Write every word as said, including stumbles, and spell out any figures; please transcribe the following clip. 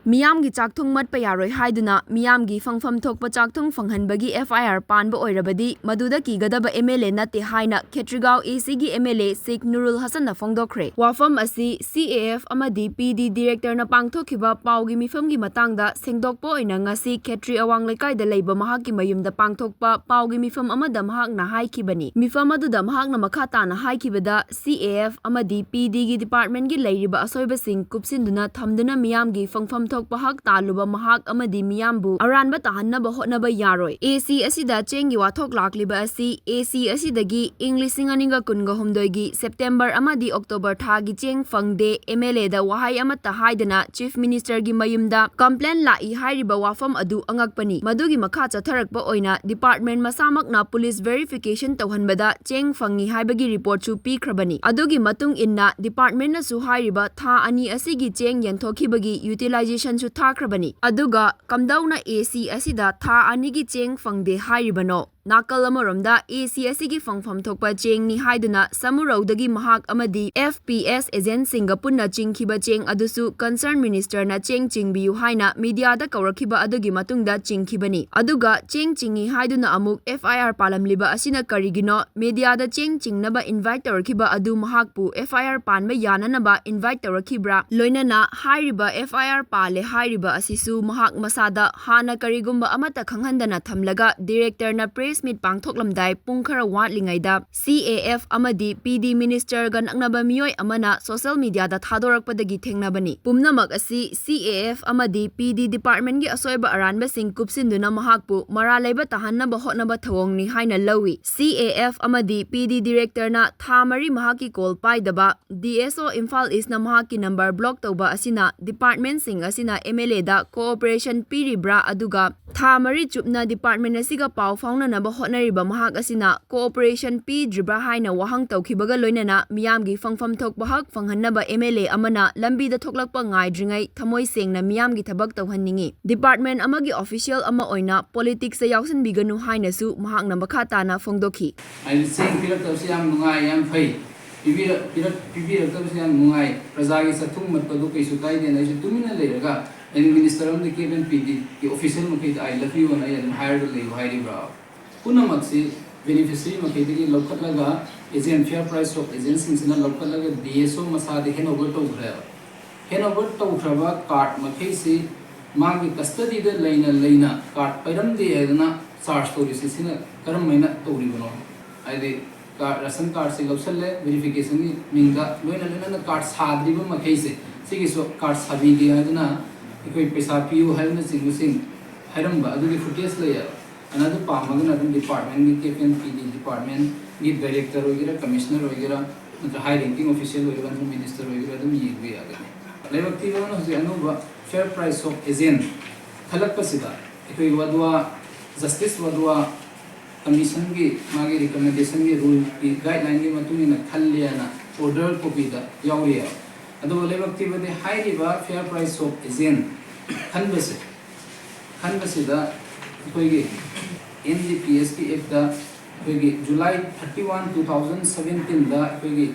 ꯃꯤꯌꯥꯝꯒꯤ ꯆꯥꯛꯊꯨꯡ ꯃꯠꯄ ꯌꯥꯔꯣꯏ ꯍꯥꯏꯗꯨꯅ ꯃꯤꯌꯥꯝꯒꯤ ꯐꯪꯐꯝ ꯊꯣꯛꯄ ꯆꯥꯛꯊꯨꯡ ꯐꯪꯍꯟꯕꯒꯤ F I R ꯄꯥꯟꯕ ꯑꯣꯏꯔꯕꯗꯤ ꯃꯗꯨꯗ ꯀꯤꯒꯗꯕ M L A ꯅꯠꯇꯦ ꯍꯥꯏꯅ ꯈꯦꯇ꯭ꯔꯤꯒꯥꯎ A C ꯒꯤ M L A ꯁꯦꯈ ꯅꯨꯔꯨꯜ ꯍꯁꯟꯅ ꯐꯣꯡꯗꯣꯛꯈ꯭ꯔꯦ꯫ ꯋꯥꯐꯝ ꯑꯁꯤ C A F ꯑꯃꯗꯤ P D director ꯅ ꯄꯥꯡꯊꯣꯛꯈꯤꯕ ꯄꯥꯎꯒꯤ ꯃꯤꯐꯝꯒꯤ ꯃꯇꯥꯡꯗ ꯁꯦꯡꯗꯣꯛꯄ ꯑꯣꯏꯅ ꯉꯁꯤ ꯈꯦꯇ꯭ꯔꯤ ꯑꯋꯥꯡ ꯂꯩꯀꯥꯏꯗ ꯂꯩꯕ ꯃꯍꯥꯛꯀꯤ ꯃꯌꯨꯝꯗ ꯄꯥꯡꯊꯣꯛꯄ ꯄꯥꯎꯒꯤ ꯃꯤꯐꯝ ꯑꯃꯗ ꯃꯍꯥꯛꯅ ꯍꯥꯏꯈꯤꯕꯅꯤ꯫ ꯃꯤꯐꯝ ꯑꯗꯨꯗ ꯃꯍꯥꯛꯅ ꯃꯈꯥ ꯇꯥꯅ ꯍꯥꯏꯈꯤꯕꯗ, C A F ꯑꯃꯗꯤ P D ꯒꯤ department ꯒꯤ ꯂꯩꯔꯤꯕ ꯑꯁꯣꯏꯕꯁꯤꯡ ꯀꯨꯞꯁꯤꯟꯗꯨꯅ ꯊꯝꯗꯨꯅ ꯃꯤꯌꯥꯝꯒꯤ ꯐꯪꯐꯝ ꯊꯣꯛꯄ ꯍꯛ ꯇꯥꯜꯂꯨꯕ ꯃꯍꯥꯛ ꯑꯃꯗꯤ ꯃꯤꯌꯥꯝꯕꯨ ꯑꯔꯥꯟꯕ ꯇꯥꯍꯟꯅꯕ ꯍꯣꯠꯅꯕ ꯌꯥꯔꯣꯏ꯫ A C ꯑꯁꯤꯗ ꯆꯦꯡꯒꯤ ꯋꯥꯊꯣꯛ ꯂꯥꯛꯂꯤꯕ ꯑꯁꯤ A C ꯑꯁꯤꯗꯒꯤ ꯏꯪ ꯂꯤꯁꯤꯡ ꯑꯅꯤꯒ ꯀꯨꯟꯒ ꯍꯨꯝꯗꯣꯏꯒꯤ September ꯑꯃꯗꯤ October ꯊꯥꯒꯤ ꯆꯦꯡ ꯐꯪꯗꯦ, M L A ꯗ ꯋꯥꯍꯩ ꯑꯃꯠꯇ ꯍꯥꯏꯗꯅ Chief Minister ꯒꯤ ꯃꯌꯨꯝꯗ complain ꯂꯥꯛꯏ ꯍꯥꯏꯔꯤꯕ ꯋꯥꯐꯝ ꯑꯗꯨ ꯑꯉꯛꯄꯅꯤ꯫ ꯃꯗꯨꯒꯤ ꯃꯈꯥ ꯆꯠꯊꯔꯛꯄ ꯑꯣꯏꯅ department ꯃꯁꯥꯃꯛꯅ police verification ꯇꯧꯍꯟꯕꯗ ꯆꯦꯡ ꯐꯪꯉꯤ ꯍꯥꯏꯕꯒꯤ report ꯁꯨ ꯄꯤꯈ꯭ꯔꯕꯅꯤ꯫ ꯑꯗꯨꯒꯤ ꯃꯇꯨꯡ ꯏꯟꯅ department ꯅꯁꯨ ꯍꯥꯏꯔꯤꯕ ꯊꯥ ꯑꯅꯤ ꯑꯁꯤꯒꯤ ꯆꯦꯡ ꯌꯦꯟꯊꯣꯛꯈꯤꯕꯒꯤ utilization ꯁꯨ ꯊꯥꯈ꯭ꯔꯕꯅꯤ꯫ ꯑꯗꯨꯒ ꯀꯝꯗꯧꯅ A C ꯑꯁꯤꯗ ꯊꯥ ꯑꯅꯤꯒꯤ ꯆꯦꯡ ꯐꯪꯗꯦ ꯍꯥꯏꯔꯤꯕꯅꯣ? ꯅꯥꯀꯜ ꯑꯃꯔꯣꯝꯗ A C ꯑꯁꯤꯒꯤ ꯐꯪꯐꯝ ꯊꯣꯛꯄ ꯆꯦꯡꯅꯤ ꯍꯥꯏꯗꯨꯅ ꯁꯃꯨꯔꯧꯗꯒꯤ ꯃꯍꯥꯛ ꯑꯃꯗꯤ F P S agent ꯁꯤꯡꯒ ꯄꯨꯟꯅ ꯆꯤꯡꯈꯤꯕ ꯆꯦꯡ ꯑꯗꯨꯁꯨ concern minister ꯅ ꯆꯦꯡ ꯆꯤꯡꯕꯤꯌꯨ ꯍꯥꯏꯅ media ꯗ ꯀꯧꯔꯛꯈꯤꯕ ꯑꯗꯨꯒꯤ ꯃꯇꯨꯡꯗ ꯆꯤꯡꯈꯤꯕꯅꯤ꯫ ꯑꯗꯨꯒ ꯆꯦꯡ ꯆꯤꯡꯏ ꯍꯥꯏꯗꯨꯅ ꯑꯃꯨꯛ F I R ꯄꯥꯜꯂꯝꯂꯤꯕ ꯑꯁꯤꯅ ꯀꯔꯤꯒꯤꯅꯣ? Media ꯗ ꯆꯦꯡ ꯆꯤꯡꯅꯕ invite ꯇꯧꯔꯛꯈꯤꯕ ꯑꯗꯨ ꯃꯍꯥꯛꯄꯨ F I R ꯄꯥꯟꯕ ꯌꯥꯅꯅꯕ invite ꯇꯧꯔꯛꯈꯤꯕ꯭ꯔꯥ? ꯂꯣꯏꯅꯅ ꯍꯥꯏꯔꯤꯕ F I R ꯄꯥꯜꯂꯦ ꯍꯥꯏꯔꯤꯕ ꯑꯁꯤꯁꯨ ꯃꯍꯥꯛ ꯃꯁꯥꯗ ꯍꯥꯟꯅ ꯀꯔꯤꯒꯨꯝꯕ ꯑꯃꯠꯇ ꯈꯪꯍꯟꯗꯅ ꯊꯝꯂꯒ director ꯅ press meet ꯄꯥꯡꯊꯣꯛꯂꯝꯗꯥꯏ ꯄꯨꯡ ꯈꯔ ꯋꯥꯠꯂꯤꯉꯩꯗ C A F ꯑꯃꯗꯤ P D minister ꯒ ꯅꯛꯅꯕ ꯃꯤꯑꯣꯏ ꯑꯃꯅ social media ꯗ ꯊꯥꯗꯣꯔꯛꯄꯗꯒꯤ ꯊꯦꯡꯅꯕꯅꯤ꯫ ꯄꯨꯝꯅꯃꯛ ꯑꯁꯤ C A F ꯑꯃꯗꯤ P D department ꯒꯤ ꯑꯁꯣꯏꯕ ꯑꯔꯥꯟꯕꯁꯤꯡ ꯀꯨꯞꯁꯤꯟꯗꯨꯅ ꯃꯍꯥꯛꯄꯨ ꯃꯔꯥꯜ ꯂꯩꯕ ꯇꯥꯍꯟꯅꯕ ꯍꯣꯠꯅꯕ ꯊꯧꯑꯣꯡꯅꯤ ꯍꯥꯏꯅ ꯂꯧꯏ꯫ C A F ꯑꯃꯗꯤ P D director ꯅ ꯊꯥ ꯃꯔꯤ ꯃꯍꯥꯛꯀꯤ call ꯄꯥꯏꯗꯕ, D S O ꯏꯝꯐꯥꯜ ꯏꯁꯅ ꯃꯍꯥꯛꯀꯤ number block ꯇꯧꯕ ꯑꯁꯤꯅ department ꯁꯤꯡ ꯑꯁꯤꯅ M L A the cooperation ꯄꯤꯔꯤꯕ꯭ꯔꯥ, ꯑꯗꯨꯒ ꯊꯥ ꯃꯔꯤ ꯆꯨꯞꯅ department ꯑꯁꯤꯒ ꯄꯥꯎ ꯐꯥꯎꯅꯅꯕ ꯍꯣꯠꯅꯔꯤꯕ ꯃꯍꯥꯛ ꯑꯁꯤꯅ cooperation ꯄꯤꯗ꯭ꯔꯤꯕ꯭ꯔꯥ ꯍꯥꯏꯅ ꯋꯥꯍꯪ ꯇꯧꯈꯤꯕꯒ ꯂꯣꯏꯅꯅ ꯃꯤꯌꯥꯝꯒꯤ ꯐꯪꯐꯝ ꯊꯣꯛꯄ ꯍꯛ ꯐꯪꯍꯟꯅꯕ M L A ꯑꯃꯅ ꯂꯝꯕꯤꯗ ꯊꯣꯛꯂꯛꯄ ꯉꯥꯏꯗ꯭ꯔꯤꯉꯩ ꯊꯃꯣꯏ ꯁꯦꯡꯅ ꯃꯤꯌꯥꯝꯒꯤ ꯊꯕꯛ ꯇꯧꯍꯟꯅꯤꯡꯏ꯫ Department ꯑꯃꯒꯤ official ꯑꯃ ꯑꯣꯏꯅ politics ꯇ ꯌꯥꯎꯁꯤꯟꯕꯤꯒꯅꯨ ꯍꯥꯏꯅꯁꯨ ꯃꯍꯥꯛꯅ ꯃꯈꯥ ꯇꯥꯅ ꯐꯣꯡꯗꯣꯛꯈꯤ꯫ ꯍꯥꯏꯗꯤ ꯆꯦꯡ ꯄꯤꯔꯛꯇꯕꯁꯦ ꯌꯥꯝ ꯅꯨꯡꯉꯥꯏ, ꯌꯥꯝ ꯐꯩ꯫ ꯄꯤꯕꯤꯔꯛ-, ꯄꯤꯔꯛ-, ꯄꯤꯕꯤꯔꯛꯇꯕꯁꯦ ꯌꯥꯝ ꯅꯨꯡꯉꯥꯏ꯫ ꯄ꯭ꯔꯖꯥꯒꯤ ꯆꯥꯛꯊꯨꯡ ꯃꯠꯄꯗꯨ ꯀꯩꯁꯨ ꯀꯥꯏꯗꯦꯅ ꯑꯩꯁꯨ ꯇꯨꯃꯤꯟꯅ ꯂꯩꯔꯒ ꯑꯩꯅ ꯃꯤꯅꯤꯁꯇꯔ ꯑꯃꯗꯤ ꯀꯦꯞ ꯑꯦꯟ ꯄꯤ ꯗꯤꯒꯤ ꯑꯣꯐꯤꯁꯤꯌꯦꯜ ꯃꯈꯩꯗ "ꯑꯩ ꯂꯞ ꯌꯨ" ꯑꯅ ꯑꯩ ꯑꯗꯨꯝ ꯍꯥꯏꯔꯒ ꯂꯩꯌꯨ ꯍꯥꯏꯔꯤꯕ꯭ꯔꯥ? ꯄꯨꯝꯅꯃꯛꯁꯤ ꯕꯦꯅꯤꯐꯤꯁꯔꯤ ꯃꯈꯩꯗꯒꯤ ꯂꯧꯈꯠꯂꯒ, ꯑꯦꯖꯦꯟ, ꯐꯤꯌꯔ ꯄ꯭ꯔꯥꯏꯁ ꯁꯣꯞ ꯑꯦꯖꯦꯟꯁꯤꯡꯁꯤꯅ ꯂꯧꯈꯠꯂꯒ ꯗꯤ ꯑꯦꯁ ꯑꯣ ꯃꯁꯥꯗ ꯍꯦꯟ ꯑꯣꯚꯔ ꯇꯧꯈ꯭ꯔꯦꯕ꯫ ꯍꯦꯟ ꯑꯣꯚꯔ ꯇꯧꯈ꯭ꯔꯕ ꯀꯥꯔꯠ ꯃꯈꯩꯁꯤ ꯃꯥꯒꯤ ꯀꯁꯇꯗꯤꯗ ꯂꯩꯅ ꯂꯩꯅ ꯀꯥꯔꯠ ꯄꯥꯏꯔꯝꯗꯦ ꯍꯥꯏꯗꯅ ꯆꯥꯔꯖ ꯇꯧꯔꯤꯁꯤ, ꯁꯤꯅ ꯀꯔꯝ ꯍꯥꯏꯅ ꯇꯧꯔꯤꯕꯅꯣ? ꯍꯥꯏꯗꯤ ꯀꯥꯔꯠ, ꯔꯦꯁꯟ ꯀꯥꯔꯠꯁꯤ ꯂꯧꯁꯜꯂꯦ, ꯚꯦꯔꯤꯐꯤꯀꯦꯁꯟꯒꯤ ꯃꯤꯡꯗ, ꯂꯣꯏꯅ ꯂꯣꯏꯅꯅ ꯀꯥꯔꯠ ꯁꯥꯗ꯭ꯔꯤꯕ ꯃꯈꯩꯁꯦ, ꯁꯤꯒꯤꯁꯨ ꯀꯥꯔꯠ ꯁꯥꯕꯤꯒꯦ ꯍꯥꯏꯗꯅ ꯑꯩꯈꯣꯏ ꯄꯩꯁꯥ ꯄꯤꯌꯨ ꯍꯥꯏꯕꯅꯆꯤꯡꯕꯁꯤꯡ ꯍꯥꯏꯔꯝꯕ ꯑꯗꯨꯒꯤ ꯐꯨꯇꯦꯖ ꯂꯩꯌꯦꯕ꯫ ꯑꯗꯨꯅ ꯑꯗꯨ ꯄꯥꯝꯃꯒꯅ ꯑꯗꯨꯝ ꯗꯤꯄꯥꯔꯠꯃꯦꯟꯒꯤ, ꯀꯦꯞ ꯑꯦꯟ ꯄꯤ ꯗꯤ ꯗꯤꯄꯥꯔꯠꯃꯦꯟꯒꯤ ꯗꯥꯏꯔꯦꯛꯇꯔ ꯑꯣꯏꯒꯦꯔꯥ, ꯀꯃꯤꯁꯅꯔ ꯑꯣꯏꯒꯦꯔꯥ, ꯅꯠꯇ꯭ꯔꯒ ꯍꯥꯏ ꯔꯦꯡꯀꯤꯡ ꯑꯣꯐꯤꯁꯤꯌꯦꯜ ꯑꯣꯏꯒꯦꯔꯥ, ꯍꯣꯝ ꯃꯤꯅꯤꯁꯇꯔ ꯑꯣꯏꯒꯦꯔꯥ, ꯑꯗꯨꯝ ꯌꯦꯡꯕ ꯌꯥꯒꯅꯤ꯫ ꯂꯥꯏꯕꯛ ꯊꯤꯕ ꯑꯃꯅ ꯍꯧꯖꯤꯛ ꯑꯅꯧꯕ ꯐꯤꯌꯔ ꯄ꯭ꯔꯥꯏꯁ ꯁꯣꯞ ꯑꯦꯖꯦꯟ ꯈꯜꯂꯛꯄꯁꯤꯗ ꯑꯩꯈꯣꯏ ꯋꯥꯗꯋꯥ, ꯖꯁꯇꯤꯁ ꯋꯥꯗꯋꯥ ꯀꯃꯤꯁꯟꯒꯤ ꯃꯥꯒꯤ ꯔꯤꯀꯃꯦꯟꯗꯦꯁꯟꯒꯤ, ꯔꯨꯜꯒꯤ ꯒꯥꯏꯗꯂꯥꯏꯟꯒꯤ ꯃꯇꯨꯡ ꯏꯟꯅ ꯈꯜꯂꯦꯅ ꯑꯣꯔꯗꯔ ꯀꯣꯄꯤꯗ ꯌꯥꯎꯔꯤꯑꯕ꯫ ꯑꯗꯨꯒ ꯂꯥꯏꯕꯛ ꯊꯤꯕꯗꯤ ꯍꯥꯏꯔꯤꯕ ꯐꯤꯌꯔ ꯄ꯭ꯔꯥꯏꯁ ꯁꯣꯞ ꯑꯦꯖꯦꯟ ꯈꯟꯕꯁꯦ, ꯈꯟꯕꯁꯤꯗ ꯑꯩꯈꯣꯏꯒꯤ ꯑꯦꯟ ꯗꯤ ꯄꯤ ꯑꯦꯁꯀꯤ ꯑꯦꯛꯇ ꯑꯩꯈꯣꯏꯒꯤ July thirty one, two thousand ꯁꯕꯦꯟꯇꯤꯟꯗ ꯑꯩꯈꯣꯏꯒꯤ